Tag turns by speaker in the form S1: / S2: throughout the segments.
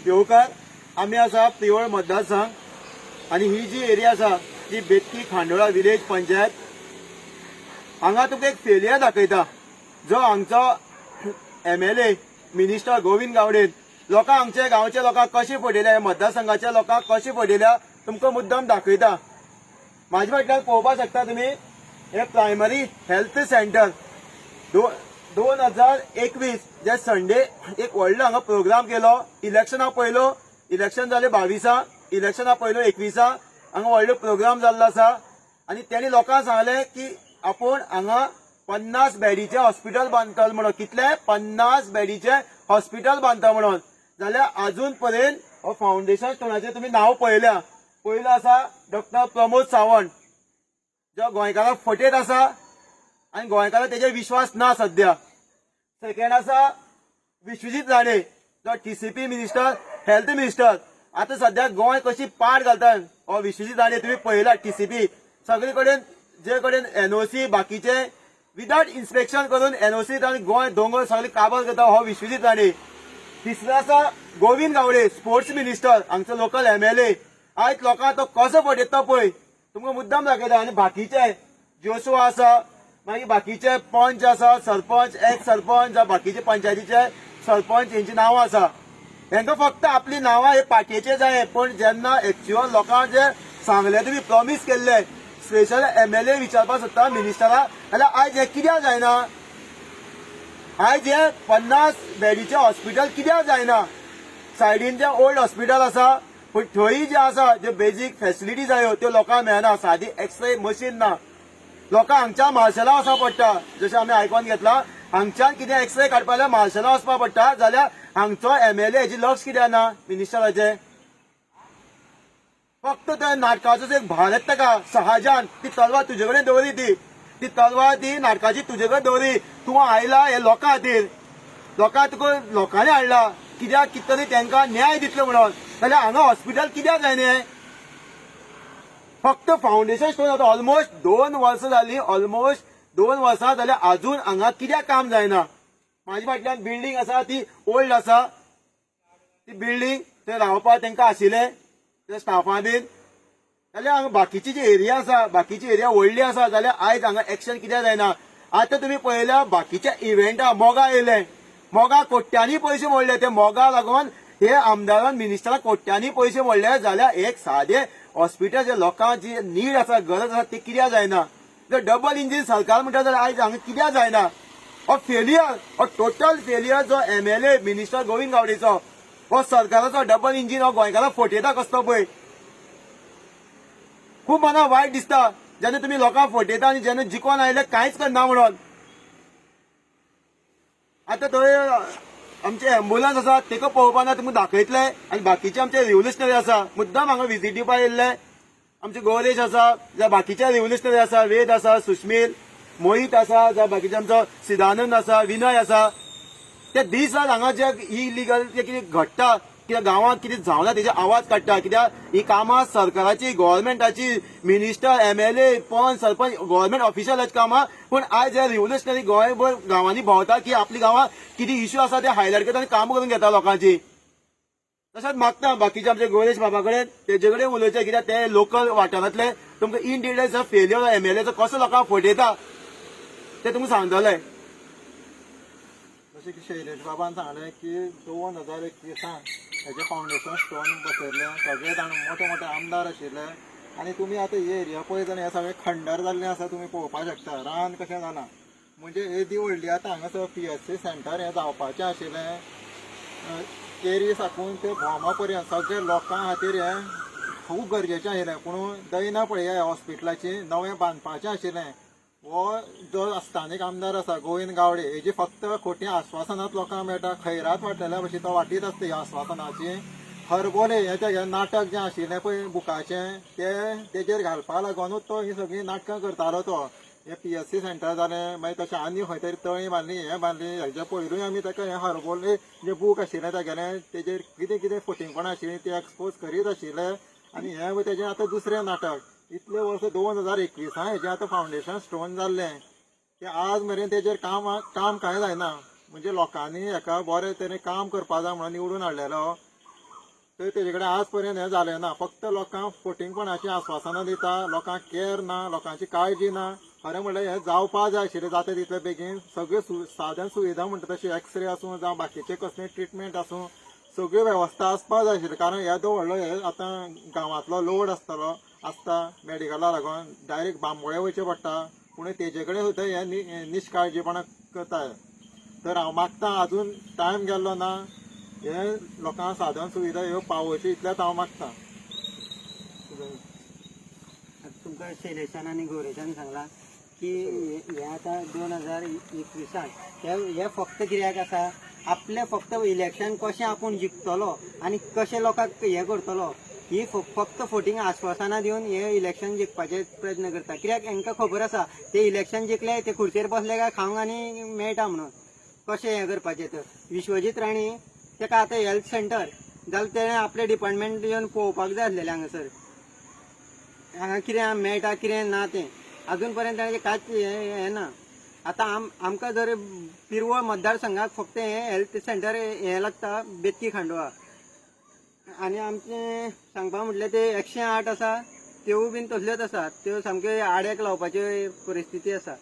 S1: देवकार. आमी आसा प्रियोळ मतदारसंघ आनी ही जी एरिया आसा ती बेतकी खांडोळा विलेज पंचायत. हांगा तुका एक फेलियर दाखयता, जो हांगचो एमएलए मिनिस्टर गोविंद गावडेन लोकांक, हांगचे गांवच्या लोकांक कशें फटयल्या, मतदारसंघाच्या लोकांक कशें फटयल्या, तुमकां मुद्दम दाखयता. म्हाज्या फाटल्यान पळोवपाक शकता तुमी, हे प्रायमरी हेल्थ सेंटर. 2021 जे संडे एक व्हडलो हांगा प्रोग्राम केलो. इलेक्शना पयलो, इलेक्शन जालें 22आ, इलेक्शना पयलो 21आ हांगा व्हडलो प्रोग्राम जाल्लो आसा आनी तेणी लोकांक सांगलें की आपूण हांगा 50 बेडीचें हॉस्पिटल बांदतलो म्हणून. कितले? 50 बेडीचें हॉस्पिटल बांदता म्हणून. जाल्यार अजून पर्यंत हो फावंडेशन स्टोनाचें तुमी नांव पळयल्या. पयलो आसा डॉक्टर प्रमोद सावंत, जो गोंयकारांक फटयत आसा आनी गोंयकारांक तेजेर विश्वास ना सध्या. सेकंड आसा विश्वजीत राणे, जो टीसीपी मिनिस्टर, हेल्थ मिनिस्टर. आतां सध्या गोंय कशी पाड घालता हो विश्वजीत राणे तुमी पळयला. टीसीपी सगळे कडेन, जे कडेन एनओसी बाकीचे विदाउट इन्स्पेक्शन करून एनओसी आनी गोंय दोंगर सगळे काबार करता हो विश्वजीत राणे. तिसरो आसा गोविंद गावडे, स्पोर्ट्स मिनिस्टर, हांगचो लोकल एमएलए. आयज लोकांक तो कसो फटयता पळय, तुमकां मुद्दाम दाखयता. आनी बाकीचे जोशुआ आसा, मागीर बाकीचे पंच आसा, सरपंच, एक्स सरपंच, जावं बाकीचे पंचायतीचे सरपंच, हेंची नांवां आसा. हेंकां फक्त आपली नांवां हे पार्टीचे जाय. पूण जेन्ना एक्च्युअल लोकांक जे सांगले, तुमी प्रॉमीस केल्ले, स्पेशल एमएलए विचारपाक सोदता मिनिस्टरा, जाल्यार आयज हें कित्याक जायना? आयज हे 50 बेडीचें हॉस्पिटल कित्याक जायना? सायडीन जे ओल्ड हॉस्पिटल आसा, पूण थंय जे आसा, जे बेजीक फेसिलिटी जायो त्यो लोकांक मेळना. सादी एक्सरे मशीन ना. लोकांक हांगच्या मार्शेला वचपाक पडटा. जशें आमी आयकोन घेतला, हांगच्यान कितें एक्सरे काडपा जाल्यार मार्शेला वचपाक पडटा. जाल्यार हांगचो एमएलए हेजी लक्ष कित्याक ना मिनिस्टराचें? फक्त त्या नाटकाचो एक भार येता ताका सहाजान. ती तलवार तुजे कडेन दवरी, ती ती तलवार ती नाटकाची तुजे कडेन दवरी. तूं आयला हे लोकां खातीर, लोकां तुका लोकांनी हाडला कित्याक? कितें तरी तांकां न्याय दितलो म्हणून. जाल्यार हांगा हॉस्पिटल कित्याक जायना? फक्त फावंडेशन स्टोन आतां ऑलमोस्ट 2 वर्सां जाली, ऑलमोस्ट 2 वर्सां जाल्यार अजून हांगा कित्याक काम जायना? म्हाज्या फाटल्यान बिल्डींग आसा, ती ओल्ड आसा ती बिल्डींग. थंय रावपाक तांकां आशिल्ले ते स्टाफा बीन. जाल्यार हांगा बाकीची जी एरिया आसा, बाकीची एरिया व्हडली आसा, जाल्यार आयज हांगा एक्शन कित्याक जायना? आतां तुमी पळयल्या बाकीच्या इव्हेंटा, मोगा येयले, मोगा कोट्यांनी पयशे मोडले. ते मोगा लागून हे आमदारान मिनिस्टरान कोट्यांनी पयशे मोडले. जाल्यार एक सादे हॉस्पिटल, जे लोकांक जी नीड आसा, गरज आसा, ते कित्याक जायना? जर डबल इंजीन सरकार म्हणटा जाल्यार आयज हांगा कित्याक जायना? हो फेलियर, हो टोटल फेलियर जो एमएलए मिनिस्टर गोविंद गावडेचो, हो सरकाराचो डबल इंजीन हो गोंयकारांक फटयता कसलो पळय. खूब मना वायट दिसता जेन्ना तुमी लोकांक फटयता आनी जेन्ना जिखोन आयले कांयच करना म्हणून. आतां थंय आमचे एम्बुलन्स आसा, तेका पळोवपा ना. तुमकां दाखयतले. आनी बाकीचे आमचे रिव्होल्युशनरी आसा, मुद्दाम हांगा विजीट दिवपाक येयल्ले. आमचे गोरेश आसा, जावं बाकीचे रिव्होल्युशनरी आसा, वेद आसा, सुश्मील, मोहित आसा, जावं बाकीचे आमचो सिदानंद आसा, विनय आसा. ते दीस रात हांगा जे इलिगल जे कितें घडटा, कित्याक गांवांत कितें जावना, तेजे आवाज काडटा. कित्याक ही कामां सरकाराची, गव्हर्मेंटाची, मिनिस्टर, एमएलए, पंच, सरपंच, गव्हर्मेंट ऑफिशियलाची कामां. पूण आयज हे रिव्होल्युशनरी गोंयभर गांवांनी भोंवता की आपल्या गांवांत कितें इश्यू आसा ते हायलायट करता आनी कामां करून घेता लोकांची. तशेंच मागता बाकीचे आमचे गोरेश बाबा कडेन, तेजे कडेन उलोवचें, कित्याक ते लोकल वाठारांतले. तुमकां इन डिटेल्स फेलियर एमएलएचो कसो लोकांक फटयता ते तुमकां सांगतले.
S2: जशें की शैलेश बाबान सांगलें की 2021 हेजें फावंडेशन स्टोन बसयल्लें. सगळे जाण मोठे मोठे आमदार आशिल्ले आनी तुमी आतां ही एरिया पळयत जाल्यार हें सगळें खंडर जाल्लें आसा. तुमी पळोवपाक शकता रान कशें जालां. म्हणजे येदी व्हडली आतां हांगासर पीएचसी सेंटर हें जावपाचें आशिल्लें. केरी साकून ते भोमा पर्यंत सगळे लोकां खातीर हें खूब गरजेचें आशिल्लें. पूण दैना पळया ह्या हॉस्पिटलाची, नवें बांदपाचें आशिल्लें. हो जो स्थानीक आमदार आसा गोविंद गावडे, हेजी फक्त खोटी आश्वासनांच लोकांक मेळटा. खैरात वाटलेल्या भशेन तो वाटीत आसता ह्या आश्वासनाची. हरबोले हें तेगेलें नाटक जें आशिल्लें पळय बुकाचें, तें तेजेर घालपा लागूनच तो ही सगळीं नाटकां करतालो. तो हें पीएचसी सेंटर जालें, मागीर तशें आनी खंय तरी तळी बांदली, हें बांदली. हेजे पयरूय आमी ताका हें हरबोले जें बूक आशिल्लें तेगेलें, तेजेर कितें कितें फटींगपणां आशिल्लीं ती एक्सपोज करीत आशिल्ले. आनी हें तेजें आतां दुसरें नाटक. इतले वर्सां, 2021 हेजें आतां फावंडेशन स्टोन जाल्लें, ते आज मेरेन तेजेर काम काम कांय जायना. म्हणजे लोकांनी हेका बरे तरेन काम करपा जाय म्हणून निवडून हाडलेलो. तर तेजे कडेन आज पर्यंत हें जालें ना. फक्त लोकांक फटींगपणाचीं आस्वासनां दिता, लोकांक केअर ना, लोकांची काळजी ना. खरें म्हणल्यार हें जावपा जाय आशिल्लें जाता तितले बेगीन. सगळ्यो साधन सुविधा म्हणटा तशी एक्सरे आसूं जावं बाकीचे कसले ट्रिटमेंट आसूं, सगळ्यो वेवस्था आसपा जाय आशिल्ली. कारण येदो व्हडलो हे आतां गांवांतलो लोड आसतलो आसता मेडिकला लागून डायरेक्ट बांबोळे वयचें पडटा, पूण तेजे कडेन सुद्दां हे निश्काळजीपणां करता. तर हांव मागता अजून टायम गेल्लो ना, हे लोकांक साधन सुविधा ह्यो पावोवच्यो इतलेंच हांव मागता.
S3: आतां तुमकां शैलेशान आनी गौरेशान सांगलां की हे आतां 2021 हे फक्त कित्याक आसा, आपलें फक्त इलेक्शन कशें आपूण जिखतलो आनी कशें लोकांक हें करतलो ही फक्त फटींग आश्वासनां दिवन हे इलेक्शन जिखपाचे प्रयत्न करता. कित्याक हांकां खबर आसा ते इलेक्शन जिखले ते खुर्चेर बसले काय खावंक आनी मेळटा म्हणून कशें हें करपाचें. तर विश्वजीत राणे ताका आतां हेल्थ सेंटर जाल्यार तेणें आपलें डिपार्टमेंट येवन पळोवपाक जाय आसलेलें हांगासर, हांगा कितें मेळटा कितें ना तें अजून पर्यंत ताणें कांयच हें ना. आतां आमकां जर पिरवळ मतदारसंघाक फक्त हें हेल्थ सेंटर हें लागता बेतकी खांडोळा, आनी आमचें सांगपा म्हटल्यार ते 108 आसा त्योय बीन तसल्योच आसा, त्यो सामक्यो आड्याक लावपाची परिस्थिती आसा.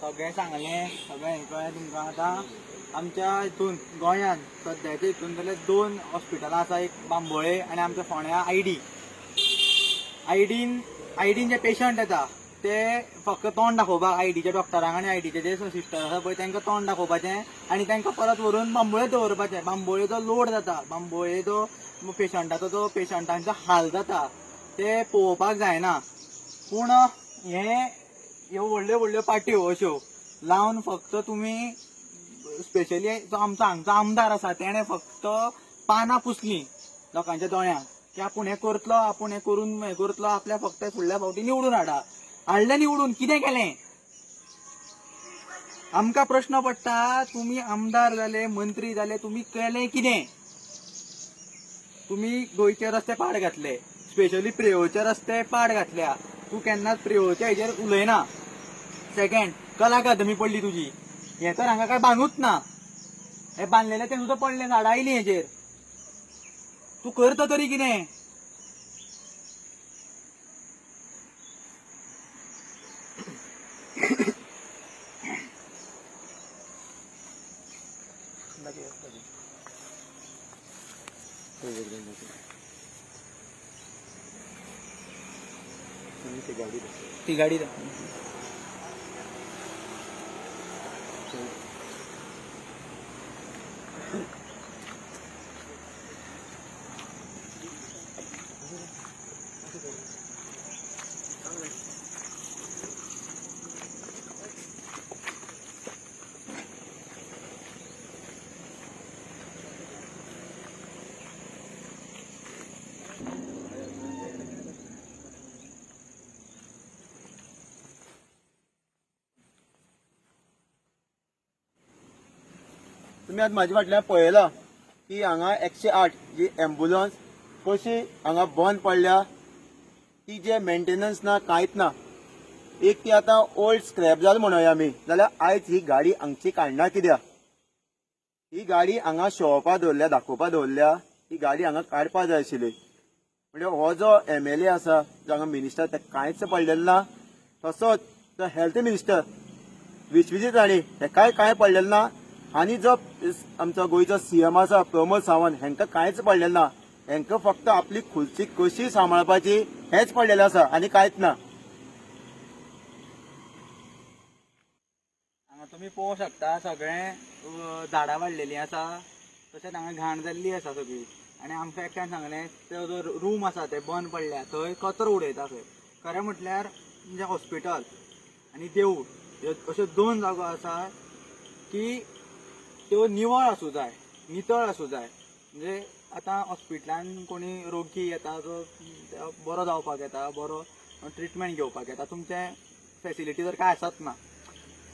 S4: सगळें सांगलें, सगळें हें कळ्ळें तुमकां. आतां आमच्या हितून गोंयांत सद्याच्या हितून जाल्यार 2 हॉस्पिटलां आसा, एक बांबोळे आनी आमच्या फोंड्या आयडी. आयडीन जे पेशंट येता ते फक्त तोंड दाखोवपाक आयडीच्या डॉक्टरांक आनी आयडीचे जे सिस्टर आसा पळय तांकां तोंड दाखोवपाचें आनी तांकां परत व्हरून बांबोळे दवरपाचें. बांबोळेचो लोड जाता, बांबोळेचो पेशंटाचो जो पेशंटांचो हाल जाता ते पळोवपाक जायना. पूण हे ह्यो व्हडल्यो व्हडल्यो पाट्यो अश्यो लावन फक्त तुमी स्पेशली जो आमचो हांगचो आमदार आसा तेणें फक्त पानां पुसलीं लोकांच्या दोळ्यांक की आपूण हें करतलो, आपूण हें करून हें करतलो, आपल्या फक्त फुडल्या फावटी निवडून हाडा. हाडलें निवडून, कितें केलें? आमकां प्रश्न पडटा, तुमी आमदार जाले, मंत्री जाले, तुमी केलें कितें? तुमी गोंयचे रस्ते पाड घातले, स्पेशली प्रेयोचे रस्ते पाड घातल्या. तूं केन्नाच प्रेयोच्या हेजेर उलयना. सेकंड, कला अकादमी पडली तुजी, हें तर हांगा काय बांदूच ना, हें बांदलेलें तें सुद्दां पडलें, झाडां आयलीं हेजेर. तूं करता तरी कितें? ती गाडी दाखय.
S1: तुमी आज म्हाजे फाटल्यान पळयलां की हांगा 108 जी एम्बुलन्स कशी हांगा बंद पडल्या, ती जे मेंटेनन्स ना कांयच ना. एक ती आतां ओल्ड स्क्रॅप जाल म्हणोया आमी, जाल्यार आयज ही गाडी हांगची काडना कित्याक? ही गाडी हांगा शोवपा दवरल्या, दाखोवपा दवरल्या, ही गाडी हांगा काडपा जाय आशिल्ली. म्हणजे हो जो MLA आसा, जो हांगा मिनिस्टर, ताका कांयच पडलेलें ना. तसोच जो हेल्थ मिनिस्टर विश्वजीत राणे हेकाय कांय पडलेलें ना. आनी जो आमचो गोंयचो CM आसा प्रमोद सावंत हेंकां कांयच पडलेलें ना. हेंकां फक्त आपली खुर्ची कशी सांबाळपाची हेंच पडलेलें आसा आनी कांयच ना.
S4: हांगा तुमी पळोवंक शकता सगळें झाडां वाडलेलीं आसा, तशेंच हांगा घाण जाल्ली आसा सगळी. आनी आमकां एकट्यान सांगलें तो जो रूम आसा ते बंद पडल्या थंय कचरो उडयता थंय. खरें म्हटल्यार म्हणजे हॉस्पिटल आनी देवूळ ह्यो अश्यो 2 जागो आसा की त्यो निवळ आसूं जाय, नितळ आसूं जाय. म्हणजे आतां हॉस्पिटलान कोणी रोगी येता जो बरो जावपाक येता, बरो ट्रिटमेंट घेवपाक येता, तुमचे फेसिलिटी जर कांय आसत ना,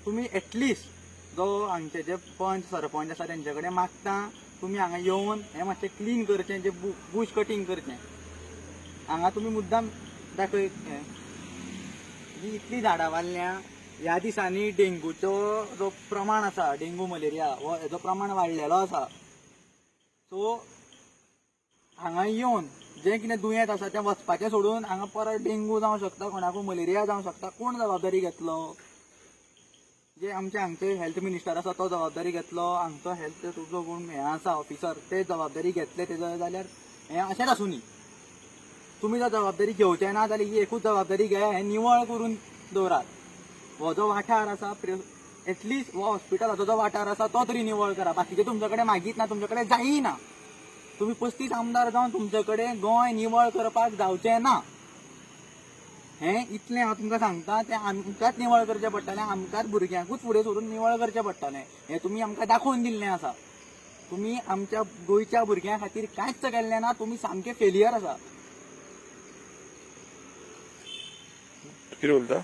S4: तुमी एटलिस्ट जो हांगचे जे पंच सरपंच आसा तेंचे कडेन मागता तुमी हांगा येवन हें मातशें क्लीन करचें, जे बूश कटींग करचें. हांगा तुमी मुद्दाम दाखय, हें ही इतली झाडां वाडल्या, ह्या दिसांनी डेंगूचो जो प्रमाण आसा, डेंगू मलेरिया हो हेजो प्रमाण वाडलेलो आसा. सो हांगा येवन जें कितें दुयेंत आसा तें वचपाचें सोडून हांगा परत डेंगू जावं शकता, कोणाकूय मलेरिया जावं शकता. कोण जबाबदारी घेतलो? जे आमचे हांगचे हेल्थ मिनिस्टर आसा तो जबाबदारी घेतलो? हांगचो हेल्थ जो कोण हें आसा ऑफिसर ते जबाबदारी घेतले तेजो जाल्यार हें अशेंच आसूं न्ही. तुमी जर जबाबदारी घेवचे ना जाल्यार ही एकूच जबाबदारी घेया, हें निवळ करून दवरात. हो जो वाठार आसा, एटलिस्ट हो हॉस्पिटलाचो जो वाठार आसा तो तरी निवळ करा. बाकीचे तुमचे कडेन मागीत ना, तुमचे कडेन जायी ना. तुमी 35 आमदार जावन तुमचे कडेन गोंय निवळ करपाक जावचें ना, हें इतलें हांव तुमकां सांगता. तें आमकांच निवळ करचें पडटलें, आमकांच भुरग्यांकूच फुडें सरून निवळ करचें पडटलें. हें तुमी आमकां दाखोवन दिल्लें आसा. तुमी आमच्या गोंयच्या भुरग्यां खातीर कांयच केल्लें ना. तुमी सामके फेलियर आसा.
S5: कितें उलयता?